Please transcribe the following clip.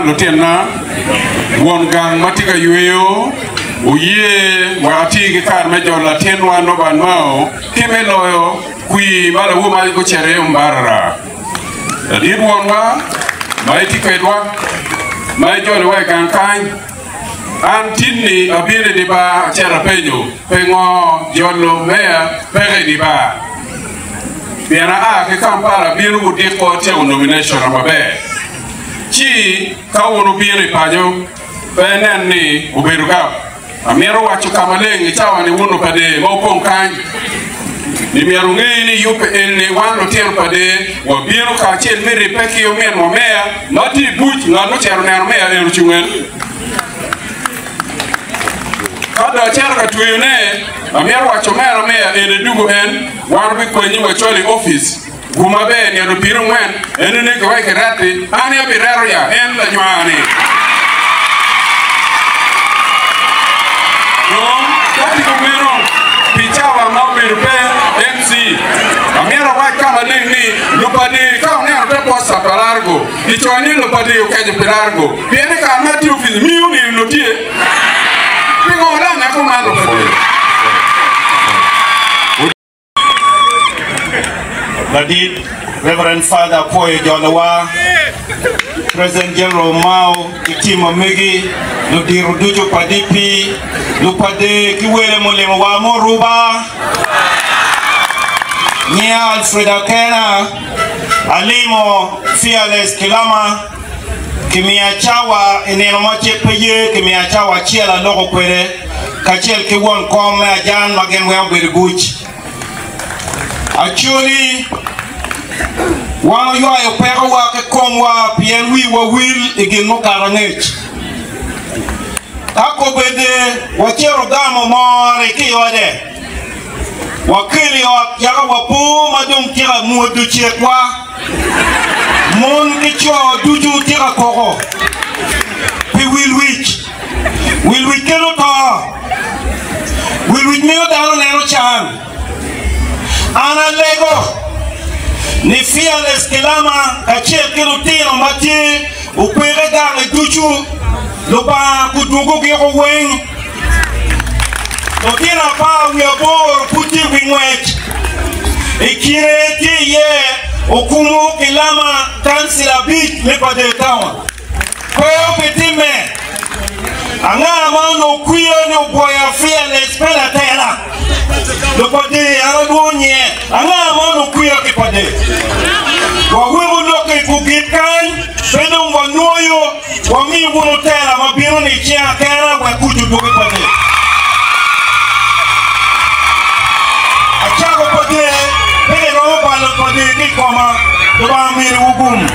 Lutinna, won gang ma tye ka yweyo oye wek ati ki kare me jolo latinwa Noban Mao ki me loyo kwir ma lawor mac gucito iye Mbarara. Ladit wonwa ma itye kwedwa ma ijolowa i gang kany, an tinni abino i dye bar acito apenyo pingo jolo meya peke i dye bar. Pien aa ki Kampala abino gudiko atyeko nomination-na maber. Ci ka wun wubino i paco, pe inen ni obedo gap. Amito waco ka maleng i cawa-ni wun lupadee ma wupong kany, ni myero wunge ni yubbe eni wan lutino padee wabino kacel me ribbe ki ominwa meya ma tye i buc, ngat mucito neno meya eno ocung en. Ka dong acito ka tweyone, amito waco omera meya eni edugo en, wan wabikwanyi wacwali i opic. Gum maber nino piri ongwen en oneko wa i kiret-ti, an aye abireto ya en lanywar-ni. Dong ka tye kumeno, pi cawa ma obedo pe, MC, amyero awac ka maleng ni lupadiri ka oneno te posta pa Largo, gicoyo ni lupadiri okeco pi Largo, pien i kare ma atye i opic miyo nino onongo tye. Pingo olange kuman lupadiri? Ladit Reverend Father apwoyo jolowa, President General Mao ki tim ma megi, ludito ducu pa DP, lupader ki wele mulimowa muruba. Nyinga Alfred Akena, alimo Fearless Kilama, kimiya cawa i nino ma cik pe ye, kimiya cawa acel aloko kwede kacel ki won kom me ajan ma gin weng obedo i buc. Acholi, wan oywayo pekowa ki komwa pien wiwa wil i gin mukato angec. Ka kobedde wacito gamo mor-ri ki i ode, wakelo i ot yaka wapo ma dong tika mwodo cekwa. Mon ki co ducu tika koko pi wil wic. Wil wic kelo to. Wil wic miyo dano neno can. An alego ni Fearless Kilama kacel ki lutino ma tye opeke gangi ducu, Lubanga kudwogo giko weng. Lutino 18 pud tye i wi ngwec. I kine tye iye Okumu Kilama, kancila abic me Pader Town. Pe obitimme. Anga ma onongo kwiya ni obwoya Fearless pe latela? Lupader an alwongo nyinge. Anga ma onongo kwiya ki pader? Waweko lokke i kugit kany, pe dong wanwoyo, wamiyo wun otela ma bino ni i ceng akena wek kuc odwog i pader. Acako pader, pe kiromo balo pader ki i koma. Lubanga myero wugum.